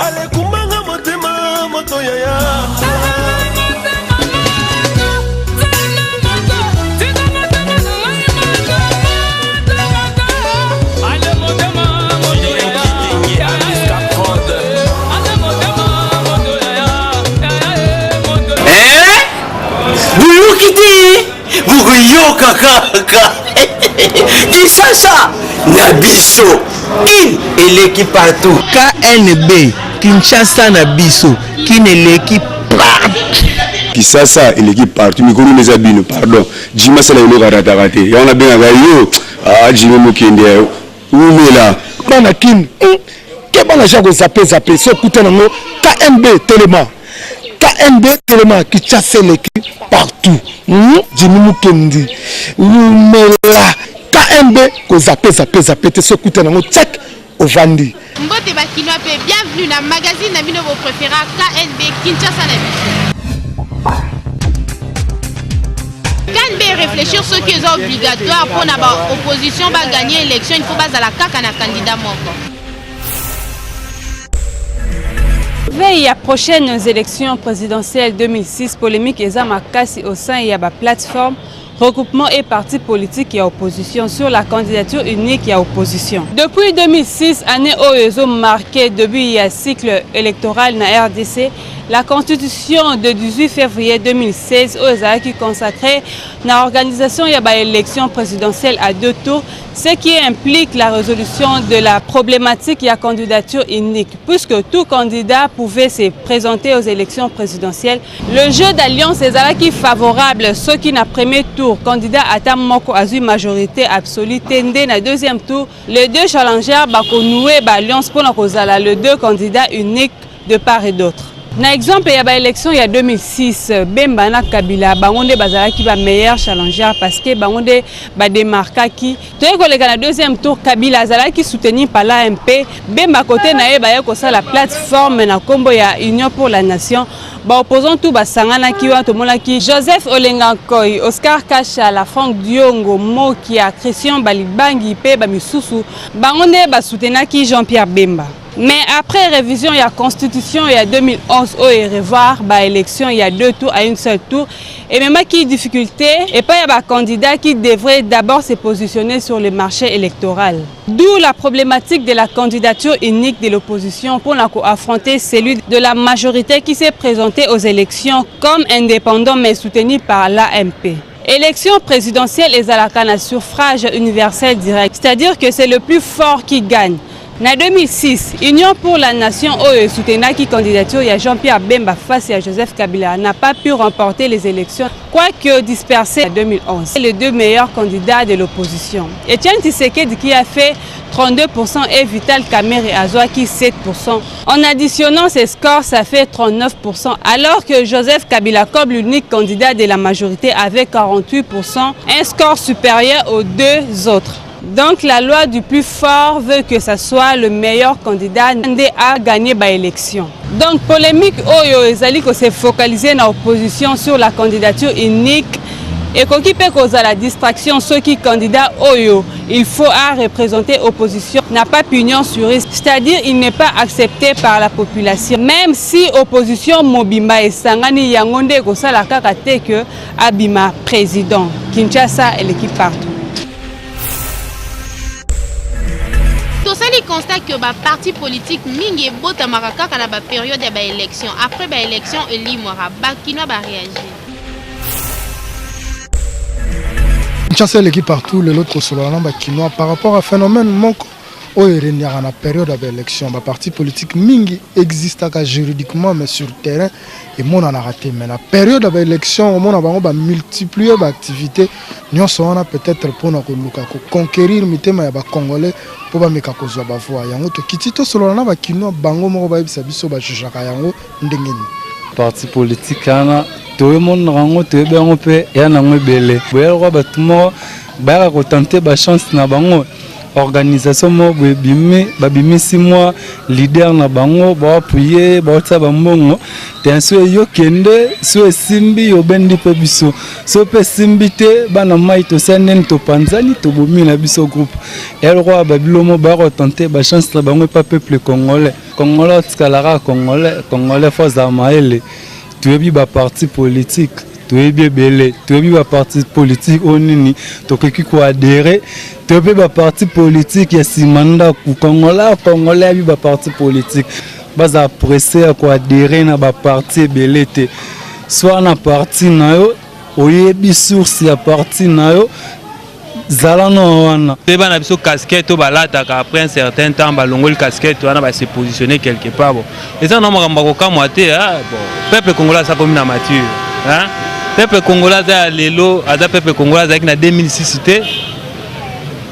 Alekumbanga motema moto yaya. Boyoki te, bokoyoka kaka. Kinshasa na biso, Kin eleki partout. KNB, Kinshasa na biso, Kin eleki partout. Kisasa eleki partout, mikolo eza bino, pardon. Jimmy asala eloko arataka te. Yango nabengaka yo, ah Jimmy Mokende, umela. Bana Kin, ke bana ja kozape zape, so kuta nango KNB telema. KNB telema, Kinshasa eleki partout. Jimmy Mukendi, umela. KNB kozape zape zape te, so kuta nango check ovandi. Mbote ba Kinois pe bienvenue na magazine na bino bo préféra KNB Kinshasa na biso. KNB réfléchir ce qui est obligatoire pour na ba opposition ba gagner élection, il faut bazala kaka na candidat moko. Veille ya prochaines élections présidentielles 2006, polémique eza makasi au sein ya ba plateforme regroupement et parti politique ya opposition sur la candidature unique ya opposition. Depuis 2006, année oyo ezo marqué début ya cycle électoral na RDC, la constitution de 18 février 2016 oyo ezalaki consacrée na organisation ya ba élection présidentielle à deux tours, ce qui implique la résolution de la problématique ya candidature unique, puisque tout candidat pouvait se présenter aux élections présidentielles. Le jeu d'alliance ezalaki favorable, ce qui na premier tour candidat ata moko azwi majorité absolue te, nde na deuxième tour les deux challengers bakonouer ba alliance mpona kozala le deux candidats uniques de part et d'autre. Na exemple ya ba élection ya 2006, Bemba na Kabila bango nde bazalaki ba meilleurs challengers parce que bango nde ba démarquaki. Toye koleka na deuxième tour, Kabila azalaki soutenu par l'A M P, Bemba côté na ye baye kosala plateforme na kombo ya Union pour la Nation. Ba opposants tout basanganaki wana, tomonaki Joseph Olenga Nkoy, Oscar Kashala, Franck Diongo, Mokia, Christian Balibangi pe ba misusu, bango nde basoutenaki Jean-Pierre Bemba. Mais après révision ya constitution ya 2011 oyo revoir ba élection ya deux tours à une seule tour, et même qui difficulté et pas ya ba candidat qui devrait d'abord se positionner sur le marché électoral. D'où la problématique de la candidature unique de l'opposition pour affronter celui de la majorité qui s'est présentée aux élections comme indépendant mais soutenu par l'A M P. Élection présidentielle ezalaka na suffrage universel direct, c'est-à-dire que c'est le plus fort qui gagne. Na 2006, Union pour la Nation oyo soutenaki candidature ya Jean-Pierre Bemba face à Joseph Kabila n'a pas pu remporter les élections, quoique dispersée en 2011. Les deux meilleurs candidats de l'opposition, Etienne Tshisekedi qui a fait 32% et Vital Kamerhe azwaki 7%. En additionnant ces scores, ça fait 39%, alors que Joseph Kabila, comme l'unique candidat de la majorité, avait 48%, un score supérieur aux deux autres. Donc la loi du plus fort veut que ça soit le meilleur candidat nde a gagné ba élection. Donc polémique oyo ezali ko se focaliser na opposition sur la candidature unique ekoki pe kozala distraction soki candidat oyo il faut à représenter opposition n'a pas pignon sur rue, c'est-à-dire il n'est pas accepté par la population. Même si opposition mobimba esangani yango nde ekosala kaka te que abima président. Kinshasa eleki partout. Tosali constat que ba parti politique mingi ebotamaka kaka na ba période ya ba élection. Après ba élection elimwaka, ba Kinois ba réagir. Kinshasa eleki partout, lelo tosolola na ba Kinois par rapport à phénomène moko oyo eregnaka na période ya ba élection. Ba parti politique mingi existaka juridiquement mais sur terrain emonanaka te. Mais na période ya ba élection omona bango ba multiplier ba activité nyonso wana peut-être mpona koluka ko conquérir mitema ya ba Congolais mpo bameka kozwa ba voix. Yango tokiti tosolola na ba Kinois bango moko bayebisa biso ba jugeaka yango ndenge nini. Parti politique wana toyemonaka yango, toyebi yango mpe ya nango ebele. Boya lokola bato moko bayaka kotenter ba chance na bango. Organisation moko boye ebimi, babimisi mwa leader na bango, baappuye, baotia bambongo te. So yo kende, so esimbi obendi mpe biso, so mpe esimbi te, bana mai tosali nini? Topanzani, tobomi na biso groupe. Eloko babilomo bakotenter bachance na bango epa peuple congolais. Congolais otikalaka congolais. Congolais faut azala mayele. Toyebi baparti politique, toyebi ebele, toyebi baparti politique oyo nini tokoki koadhérer, toyebi mpe baparti politique ya nsima ndako. Congolais, congolais ayebi baparti politique. Bazala pressé ya koadhérer na baparti ebele te. Soit na parti na yo, oyebi source ya parti na yo, zala na wana. Mpe bana biso, casquette oyo balataka, après un certain temps balongoli casquette wana, base positionner quelque part. Bon, eza na makambo ya kokamwa te. Bon, peuple congolais aza komi na mature, hein? Peuple congolais aza ya lelo, aza peuple congolais azalaki na 2006 te,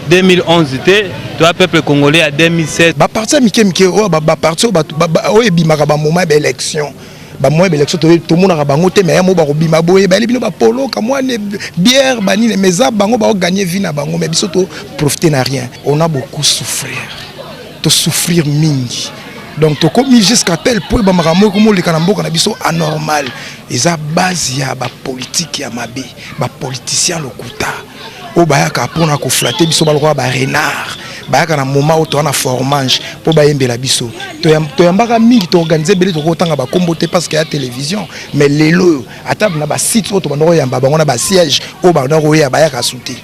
2011 te. Toya peuple congolais ya 2007. Baparti ya mike mike oyo, baparti oyo oyo ebimaka bamoment ya baélection, bamoyen baélection tomonaka bango te. Mais ya mo bakobima boye, bayeli bino bapolo, kamwa bière, banini, mais eza bango baogagner vie na bango, mais biso toprofite na rien. On a beaucoup souffrir, tosouffrir mingi. Donc tokomi jusqu'à tel point, bamakambo ekomoleka na mboka na biso anormal. Eza base ya bapolitike ya mabe, bapoliticien lokuta oyo bayaka mpona koflatter biso. Balokola barenard, bayaka na moment oyo toza na formage mpo bayembela biso. Toyambaka mingi, toorganiser ebele, tokotanga bakombo te parce que ya télévision. Mais lelo oyo, ata na basite oyo tobanda koyamba bango, na basiège oyo banda koya, bayaka su te.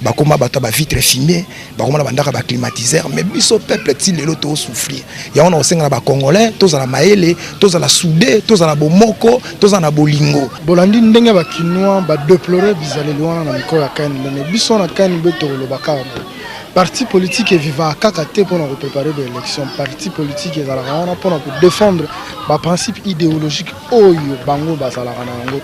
Bakoma bato ya bavitre fumé, bakoma na bandako ya baclimatiseur. Mais biso peuple, ti lelo tozosouffrir. Yango na kosenga na bacongolais, tozala mayele, tozala soudé, tozala bomoko, tozala na bolingo. Bolandi ndenge bakinois badéplorer bizaleli wana na mikolo ya KNB. Mais biso na KNB tokoloba kaka boye: parti politique evivaka kaka te mpona kopréparer baélection. Parti politique ezalaka wana mpona kodéfendre baprincipe idéologique oyo bango bazalaka na yango.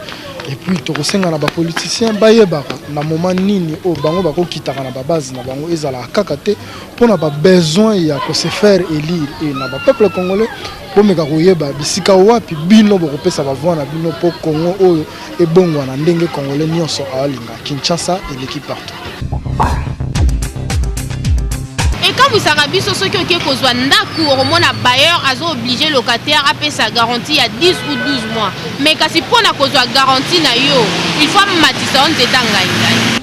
Et puis tokosenga na bapoliticien bayebaka na moment nini oyo bango bakokitaka na babase na bango. Ezalaka kaka te mpona babesoin ya kose faire élire. E na bapeuple congolais, bomeka koyeba bisika wapi bino bokopesa bavoi na bino mpo Congo oyo ebongwana ndenge congolais nyonso aolinga. Kinshasa eleki partout. Ekamwisaka biso, soki oke kozwa ndako, okomona bailleur aza obligé locataire apesa garantie ya 10 ou 12 mois. Mais kasi mpo na kozwa garantie na yo, il faut amatisa yo nzeta ngai ngai.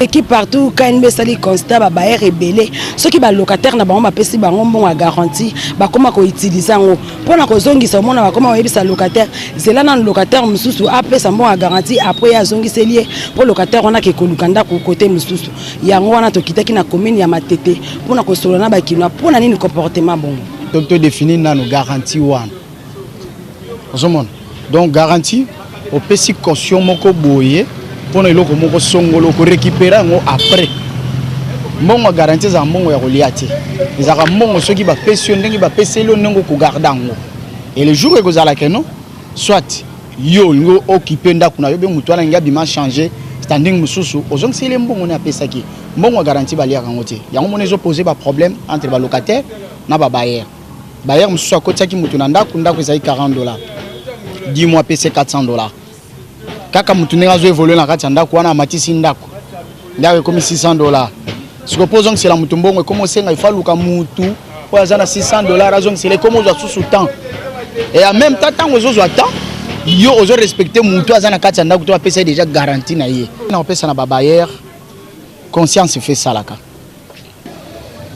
Équipe partout, KNB esali constat: babailleur ebele, soki balocataire na bango bapesi bango mbongo ya garantie, bakóma koutiliser yango mpona kozongisa. Omona bakóma koyebisa locataire: zela nanu locataire mosusu apesa mbongo ya garantie, après ye azongiseli ye, mpo locataire wana ke koluka ndako kote mosusu. Yango wana tokitaki na commune ya Matete mpona kosolola na bakinois mpona nini comportement bongo. Donc todéfinir nano garantie wana. Ozomona, donc garantie, opesi caution moko boye mpona eloko moko songolo, okorécupérer yango après. Mbongo ya garantie ezala mbongo ya kolia te. Ezalaka mbongo soki bapesi yo, ndenge bapeseli yo, ndenge okogarder yango. Et le jour ekozalaka no, soit yo olingi okipe ndako na yo, be motu wana alingi abima, changer standing mosusu, ozongiseli mbongo ne apesaki. Mbongo ya garantie baliaka yango te. Yango mona ezopose baproblème entre balocataire na babailleur. Bailleur mosusu akotiaki motu na ndako, ndako ezali 40 $, 10 mois apesi 400 $. Kaka motu ndenge azo évoluer na kati ya ndako wana, amatisi ndako, ndako ekomi 600 $. Sikoyo mpo ozongisela motu mbongo, ekomi osenga, ifo aluka mutu oyo aza na 600 $, azongisela. Ekomi ozwa susu temps. Et en même temps, ntango ozozwa temps, yo ozorespecter mutu aza na kati ya ndako to apesa ye déjà garantie na ye. Na kopesa na babailleur conscience, efe esalaka.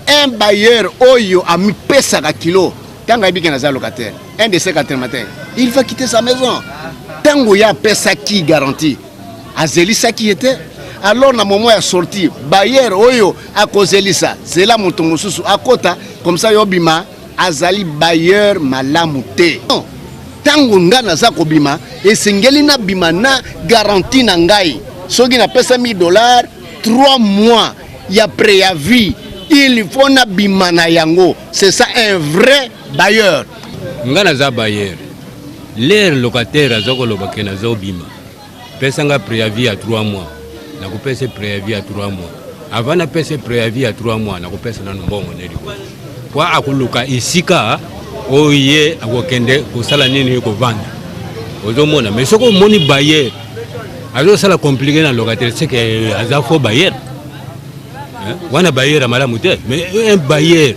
Un bailleur oyo amipesaka kilo, ntango ayebi ke naza locataire, un de ces quatre matin il va quitter sa maison. Ntango ye apesaki garantie, azelisaki ye te. Alors na moment ya sortie, bailleur oyo akozelisa zela moto mosusu akota, comme ça yo obima, azali bailleur malamu te. Ntango nga naza kobima, esengeli nabima na garantie na ngai. Soki napesa 1000 $, 3 mois ya préavis, il faut nabima na yango. C'est ça un vrai bailleur. Nga naza bailleur. L'heure locataire aza koloba ke naza obima, pesanga préavis ya 3 mois, nakopesa préavis ya 3 mois. Avant napesa préavis ya 3 mois, nakopesa nano mbongo ne liboso, po akoluka esika oyo ye akokende kosala nini, kovanda. Ozomona? Mais soki omoni bailleur azosala compliqué na locataire, c'est que aza faux bailleur. Wana bailleur ya malamu te, mais un bailleur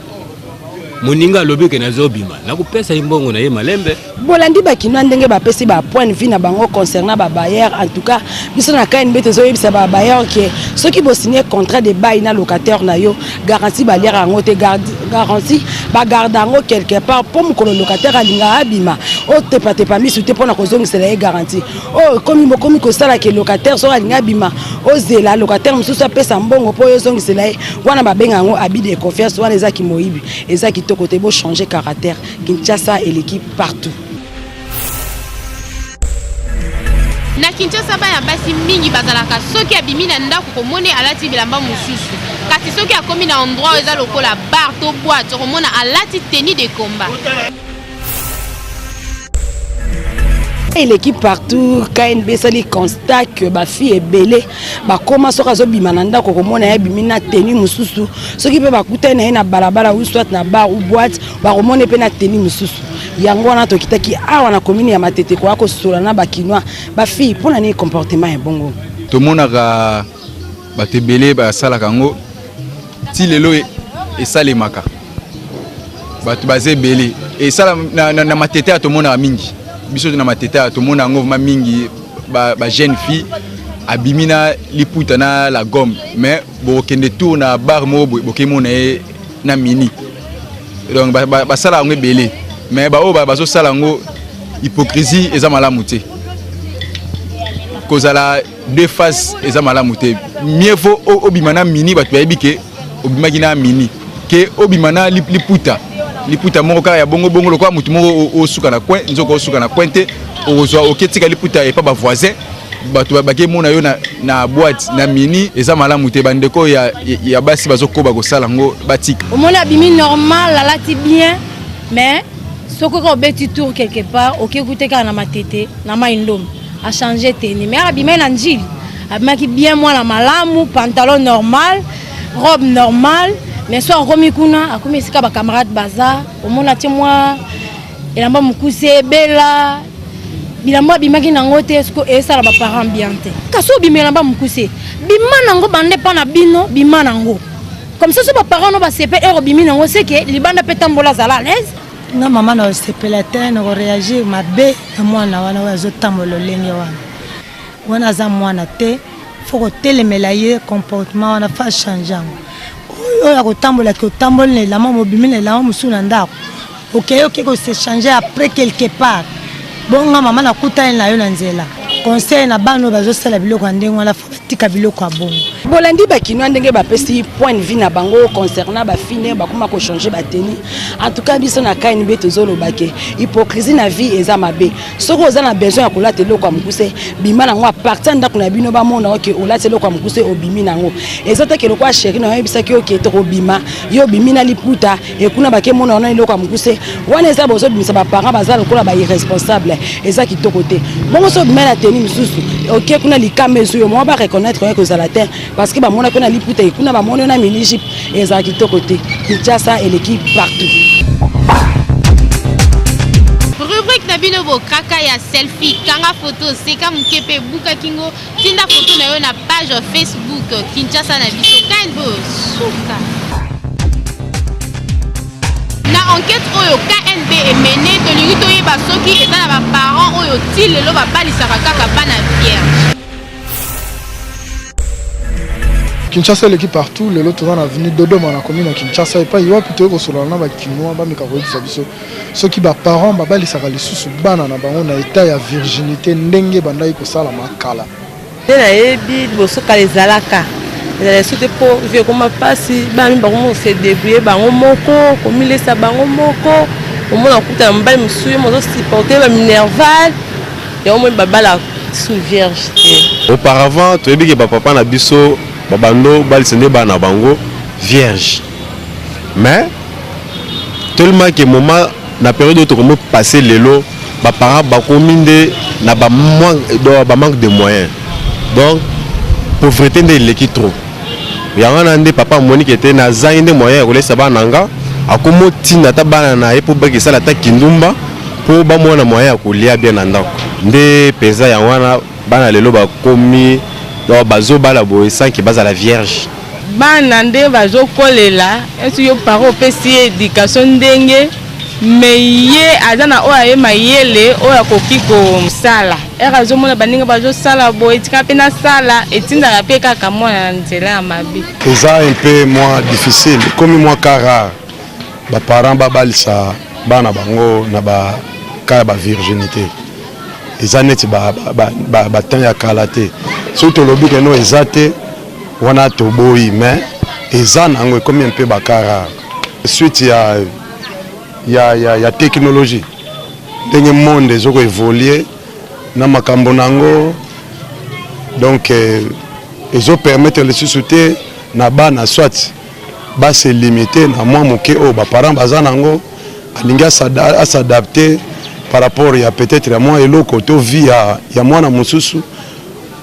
moninga alobi ke nazobima, nakopesa ye mbongo na ye malembe. Bolandi bakinois ndenge bapesi ba point de vue na bango concernant ba bailleurs. En tout cas, biso na KNB tozoyebisa ba bailleurs ke soki bosigne contrat de bail na locataire na yo, garantie baliaka yango te, garantie bagarde yango quelque part mpo mokolo locataire alinga abima, otepatepa misu te mpona kozongisela ye garantie. Oyo ekomi bokomi kosala ke locataire soki alingi abima, ozela locataire mosusu apesa mbongo mpo oyo ozongisela ye. Wana babenga yango abus de confiance, wana eza kimoyibi, eza kitoko te. Bochange caractère. Kinshasa eleki partout. Na Kinshasa, bana basi mingi bazalaka, soki abimi na ndako, komoni alati bilamba mosusu, kasi soki akomi na endroit oyo eza lokola bar to boîte, okomona alati tenue de combat. Eleki partout. KNB esali constat que bafille ebele bakóma, soki azobima na ndako, komona ye abimi na tenue mosusu. Soki mpe bakutani na ye na balabala ou soit na bar ou boîte, bakomona mpe na tenue mosusu. Yango wana tokitaki awa na commune ya Matete koya kosola na bakinois, bafille, mpo na nini comportement ya bongo. Tomonaka bato ebele basalaka yango ti lelo, esalemaka, bato baza ebele esala na Matete ya tomonaka mingi. Biso na Matete ya tomona yango vraiment mingi, ba jeune fille abimi na liputa na la gomme, mais bokokende tour na bar moko boye, bokemona ye na mini. Donc basala yango ebele, mais baoyo bazosala yango, hypocrisie eza malamu te. Kozala deux faces eza malamu te. Mieux vaut obima na mini, bato bayebi ke obimaki na mini, ke obima na liputa, liputa moko kaka ya bongo bongo, lokola motu moko osuka na coin. Nzoka osuka na coin te, okozwa oketika liputa epa bavoisin, bato bakemona yo na boîte na mini. Eza malamu te. Bandeko ya basi bazokoba kosala yango, batika. Omoni abimi normal, alati bien, mais soki kaka obeti tour quelque part, oke kute kaka na Matete na Mai Ndombe, achange tenue. Mais abimaki na Njili, abimaki bien, mwana malamu, pantalon normal, robe normal, mais so akomi kuna, akomi esika bacamarade baza, omona tie mwa elamba mokuse, ebela bilamba abimaki nango te. Siko esala baparent bien te. Kasi obima elamba mokuse, bima nango bande mpa na bino, bima nango comme ça, so baparent no basepe ere obimi nango, seke libanda mpe tambola, azala à l'aise. Nga mama na osepela te na koréagir mabe na mwana wana oyo azotambola lolenge wana. Wana aza mwana te, fo kotelemela ye. Comportement wana, fa change yango. Oyo akotambolaki, otamboli na elamba, mobimi na elamba mosusu na ndako, okei oke kose changer après quelque part. Bonga mama nakutani na yo na nzela. Conseil na bana oyo bazosala biloko ya ndenge wana, fo batika biloko ya bongo. Bolandi bakinois ndenge bapesi point de vue na bango concernant bafille ndenge bakoma kochange batenue. En tout cas, biso na KNB tozoloba ke hypocrisie na vie eza mabe. Soki oza na besoin ya kolata eloko ya mokuse, bima nango à partir ndako na bino, bamona oke olati eloko ya mokuse, obimi nango. Eza te ke lokola chéri na yo oyebisaki oke tokobima, yo obimi na liputa, ekuna bakemona wana eloko ya mokuse. Wana eza bozobimisa baparent baza lokola bairresponsable, eza kitoko te. Bongo so obima na tenue mosusu, oke kuna, likama ezwi yo mwa, bareconnaître oyo kozala te parce que bamonaki na liputa, ekuna bamoni yo na mini jupe, ezala kitoko te. Kinshasa eleki partout. Rubrique na bino bokaka ya selfie, kanga foto, seka moke mpe buka kingo, tinda foto na yo na page Facebook Kinshasa na biso KNB. Suka na enquête oyo KNB emene, tolingi toyeba soki eza na baparent oyo ti lelo babalisaka kaka bana vierge. Kinshasa eleki partout. Lelo toza na avenue Dodoma na commune ya Kinshasa, epai wapi toyei kosolola na bakinois, bameka koyebisa biso soki baparent babalisaka lisusu bana na bango na état ya virginité ndenge bandaki kosalama kala. Nde nayebi, liboso kala ezalaka, ezala esu te, mpo vie ekoma mpasi. Bana mingi bakoma kose débrouiller bango moko, komilesa bango moko. Omona kuta na mobali mosusu, ye mozosupporte baminerval yango, moi babala sous vierge te. Auparavant, toyebi ke bapapa na biso babando balisa nde bana na bango vierge, mais tellement ke moment na période oyo tokomi passe lelo, baparent bakomi nde na bamanque de moyens, donc pauvreté nde eleki trop. Yango wana nde papa amoniki ete nazangi nde moyen ya kolesa bana na nga, akomi otinda ata bana na ye mpo bakesala ata kindumba mpo bamona moyen ya kolia bien na ndako. Nde mpenza yango wana bana lelo bakomi, donc bazobala boye sans ke bazala vierge. Bana nde bazokolela esi yo parent opesi ye education ndenge mais ye aza na oyo aye mayele oyo akoki kosala ere azomona baninga bazosala boye etika mpe nasala etindaka mpe kaka mwana na nzela ya mabe. Eza un peu mwa difficile, ekomi mwa cas rare ba parents babalisa bana bango na ba cas ya ba virginite. Eza neti ba, ba, ba, ba temps ya kala te. Soki tolobi ke non eza te, wana toboyi, mais eza nango ekomi un peu ba cas rare. Suite ya, ya, ya, ya technologie ndenge monde ezo ko evoluer na makambo nango, donc eh, ezo permettre lisusu te na bana soit ba se limiter na mwa moke oyo ba parents baza nango, alingi as'adapter par rapport ya peut-être ya mwa eloko to vie ya, ya mwana mosusu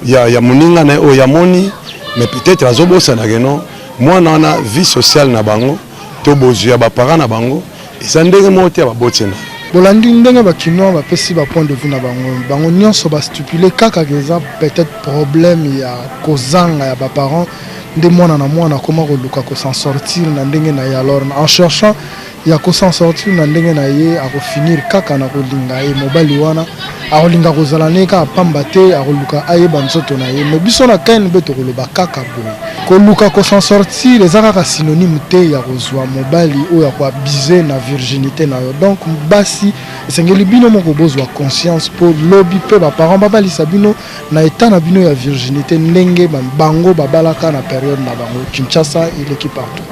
ya, ya moninga na ye oyo amoni, mais peut-être azobosana ke non mwana wana vie sociale na bango to bozwi ya ba parents na bango eza ndenge moko te ya baboti na ye. Bolandi ndenge ba kinois bapesi ba point de vue na bango, bango nyonso ba stipule kaka ke eza peut-être problème ya kozanga ya ba parents nde mwana na mwana akoma koluka ko s'en sortir na ndenge na ye. Alors en cherchant ya ko s'en sortir na ndenge na ye, ako finir kaka na kolinga ye mobali wana, akolinga kozala na ye kaka pamba te, akoluka ayeba nzoto na ye. Mais biso na KNB tokoloba kaka boye, koluka ko s'en sortir eza kaka synonyme te ya kozwa mobali oyo ako abuser na virginite na yo. Donc basi, esengeli bino moko bozwa conscience po lobi pe ba parents babalisa bino na etat na bino ya virginite ndenge bango babalaka na periode na bango. Kinshasa eleki partout.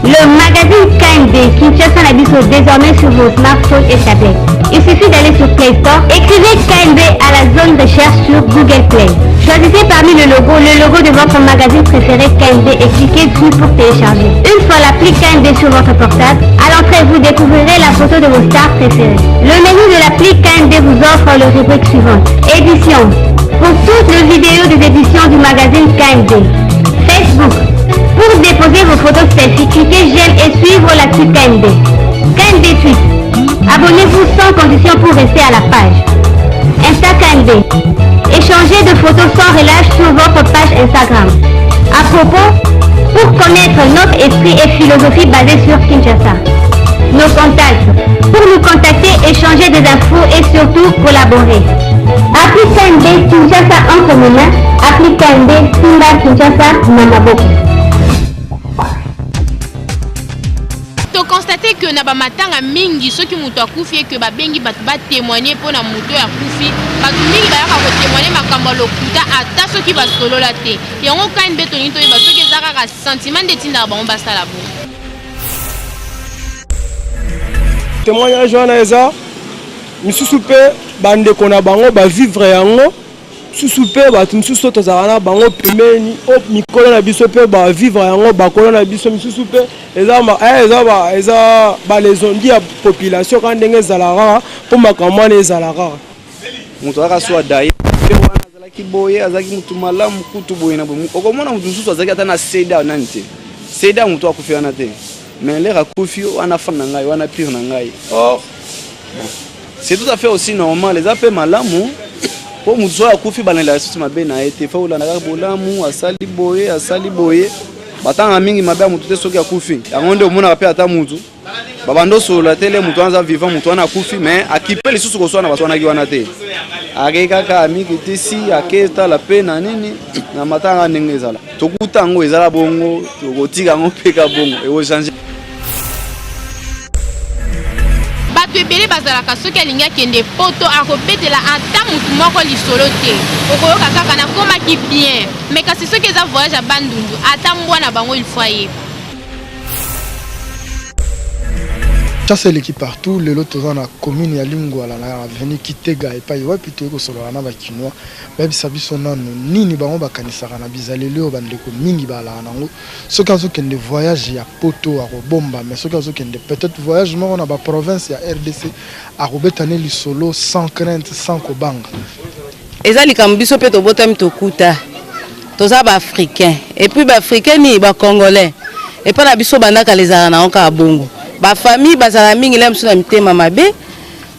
Le magazine KNB Kinshasa na biso désormais sur vos smartphones et tablettes. Il suffit d'aller sur Play Store, écrivez KNB à la zone recherche sur Google Play. Choisissez parmi le logo, le logo de votre magazine préféré KNB et cliquez dessus pour télécharger. Une fois l'appli KNB sur votre portable, à l'entrée vous découvrirez la photo de vos stars préférées. Le menu de l'appli KNB vous offre le rubrique suivante. Édition. Pour toutes les vidéos des éditions du magazine KNB. Facebook. Pour déposer vos photos selfie, cliquez j'aime et suivre la suite KNB. KNB Tweet. Abonnez-vous sans condition pour rester à la page. Insta KNB. Échangez de photos sans relâche sur votre page Instagram. À propos, pour connaître notre esprit et philosophie basée sur Kinshasa. Nos contacts. Pour nous contacter, échanger des infos et surtout collaborer. Appli KNB Kinshasa entre nos mains. Appli KNB Simba Kinshasa Namaboko. To constater que na ba matanga mingi soki moto akufi et que babengi bato ba témoigner mpo na moto oyo akufi, bato mingi bayaka ko témoigner makambo ya lokuta ata soki basolola te. Yango KNB tolingi toyeba soki eza kaka sentiment nde etindaka bango basala bongo. Témoignage wana eza misusu mpe bandeko na bango ba vivre yango, misusu mpe bato misusu oyo tozalaka na bango pembeni oyo mikolo na biso mpe ba vivre yango, bakolo na biso misusu mpe eza ma, eh, eza ba, eza ba lezondi ya population kaka ndenge ezalaka kaka mpo makambo wana ezala kaka. Moto azalaka so adaye ye wana azalaki boye, azalaki motu malamu kutu boye na boye. Okomona motu mosusu azalaki ata na seda nani te, seda motu akufi wana te, mais lere akufi wana fan na ngai wana pire na ngai. Or bon, c'est tout à fait aussi normal, eza mpe malamu mpo motu soki akufi balandela lisusu mabe na ye te, fo kolanda kaka bolamu, asali boye asali boye, batanga mingi mabe ya motu te soki akufi. Yango nde omonaka mpe ata motu babanda osolola te le moto wana aza vivant, moto wana akufi mais akipe lisusu koswana baswanaki wana te, ake kaka amikitisi ake tala mpe na nini na matanga ndenge ezala tokuta yango ezala bongo, tokotika yango mpe ka bongo ekochange. Bato ebele bazalaka soki alingi akende poto akobetela ata mutu moko lisolo te, okoyoka kaka nakomaki bien, mais kasi soki eza voyage ya Bandundu ata mbwa na bango il faut ayeba. Kinshasa eleki partout, lelo toza na commune ya Lingwala na avenue Kitega epai wapi toyei kosolola na ba kinois bayebisa biso nanu nini bango bakanisaka na bizaleli oyo bandeko mingi bazalaka nango soki azokende voyage ya poto akobomba, mais soki azokende peut-être voyage moko na ba province ya RDC akobeta ne lisolo sans crainte sans kobanga. Eza likambo biso pe tobotami tokuta toza ba africain et puis ba africain nini ba congolais epa na biso banda kala ezalaka nango kaka bongo ba famille bazala mingi la mosusu na mitema mabe.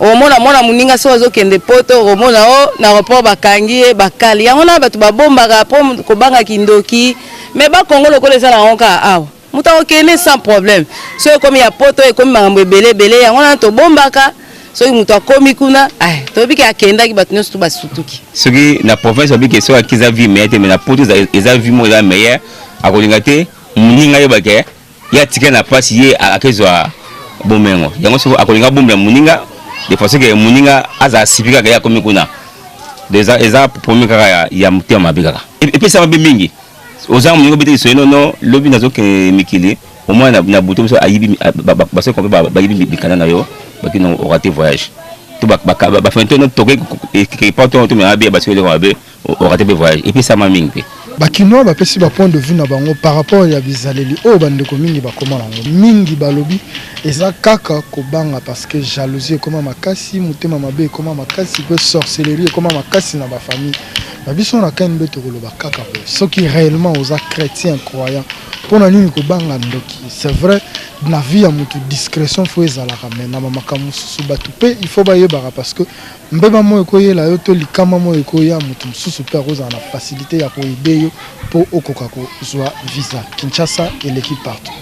Okomona mwana moninga soki azokende poto, okomona o oh, na aeroport bakangi ye bakali. Yango na bato babombaka mpo kobanga kindoki. Mais ba Congo lokola eza na yango kaka awa. Moto akokende sans problème. Soki ekomi ya poto ekomi makambo ebele ebele, yango wana tobombaka. Soki moto akomi kuna, ah, toyebi ke akendaki, bato nyonso tu basutuki. Soki na province babi ke soki eza vie meilleure te, mais na poto eza vie moko eza meilleure, akolinga te moninga ayeba ke ye atikali na pasi, ye akezwa bomengo yango. Soki akolinga abombela moninga de façon ke moninga azala sipi kaka ye akomi kuna, eza eza problème kaka ya, ya motema mabe kaka epesa mabe mingi. Oza moninga obetaki lisolo nono lobi nazokende mikili omwana na, na butu biso ayibi basoki kompe bayibi mikanda na yo baki no orate voyage to bafin to toke quelque part to to mabe basoki eloko mabe orate mpe voyage epesama mingi mpe. Bakinois bapesi ba point de vue na bango par rapport ya bizaleli oyo bandeko mingi bakoma nango. Mingi balobi eza kaka kobanga parce que jalousie ekoma makasi, motema mabe ekoma makasi mpe sorcellerie ekoma makasi na ba famille. Na biso na KNB tokoloba kaka boye, soki réellement oza chrétien croyant, mpo na nini kobanga ndoki? C'est vrai, na vie ya mutu discrétion faut ezalaka, mais na bamakambo mosusu bato mpe il faut bayebaka parce que mbeba moko ekoyela yo to likama moko ekoya, moto mosusu mpe akozala na facilité ya koaider yo mpo okoka kozwa visa. Kinshasa eleki partout.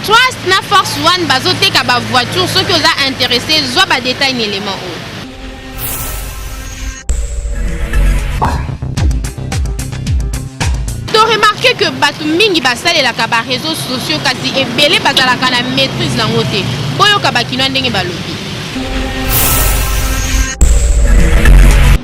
Trust na Force One bazoteka ba voiture, soki oza intéressé zwa ba détail na élément oyo. To remarquer que bato mingi basalelaka ba réseaux sociaux kasi ebele bazalaka na maîtrise nango te. Boyoka bakinois ndenge balobi.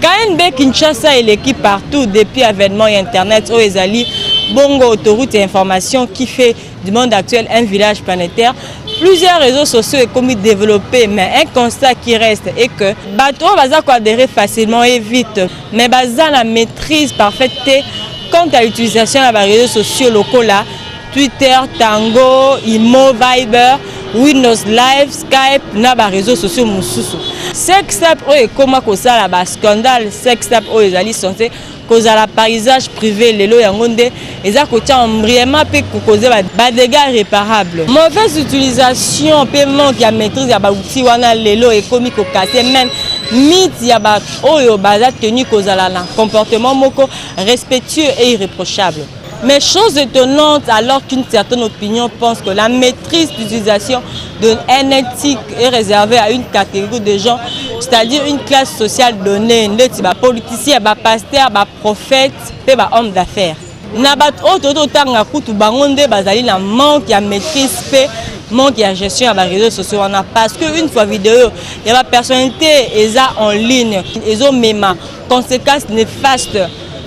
KNB Kinshasa eleki partout depuis avènement ya internet oyo ezali bongo autoroute ya information qui fait du monde actuel un village planétaire. Plusieurs réseaux sociaux ekomi développé, mais un constat qui reste est que bato oyo baza koadhérer facilement et vite, mais baza na maîtrise parfaite te quant à l'utilisation ya ba réseaux sociaux lokola Twitter, Tango, Imo, Viber, Windows Live, Skype na ba réseaux sociaux mosusu. Sextape oyo ekoma kosala ba scandale, sextape oyo ezali censé kozala par usage privé, lelo yango nde eza kotia embrièmement mpe kokoze ba dégâts irréparables. Mauvaise utilisation mpe manque ya maîtrise ya ba outils wana lelo ekomi kokase même mythe ya bato oyo baza tenu kozala na comportement moko respectueux et irréprochable. Mais chose étonnante, alors qu'une certaine opinion pense que la maîtrise d'utilisation de NLTIC est réservée à une catégorie de gens, c'est-à-dire une classe sociale donnée, neti ba politiciens, ba pasteurs, ba prophètes, pe ba hommes d'affaires. Na bato oyo toyei totanga kutu bango nde bazali na manque ya maîtrise pe manque ya gestion ya ba réseaux sociaux wana, parce que une fois vidéo ya ba personnalité eza en ligne, ezomema conséquences néfastes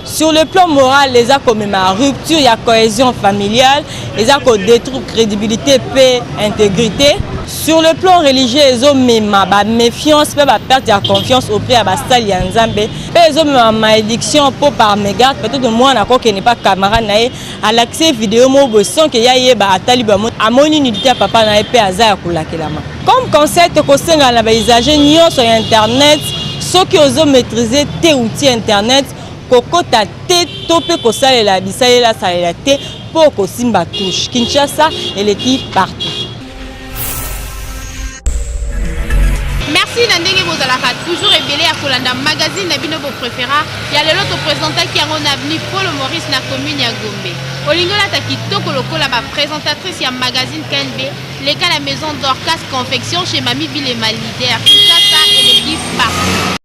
sur le plan moral. Eza komema rupture ya cohésion familiale, eza kodétruire crédibilité mpe intégrité. Sur le plan religieux, ezomema baméfiance mpe baperte ya confiance auprès ya basali ya Nzambe, mpe ezomema malédiction, mpo par mégarde peut-être mwana akokende pa camarade na ye, alakisi video moko boye sans ke ya yeba, atali boye, amoni nudité ya papa na ye mpe aza ya kolakelama. Comme conseil, tokosengana na bausagers nyonso ya internet, soki ozomaîtrise te outil internet, kokota te to mpe kosalela bisalela salela te mpo kosimba touche. Kinshasa eleki partout. Merci na ndenge bozalaka toujours ebele ya kolanda magazine na bino bopréféra. Ya lelo toprésentaki yango na avenue Paul Maurice na commune ya Gombe. Olingi olata kitoko lokola baprésentatrice ya magazine KNB, leka na maison Dorcas Confection chez Mami Bilema leader. Kinshasa eleki partout.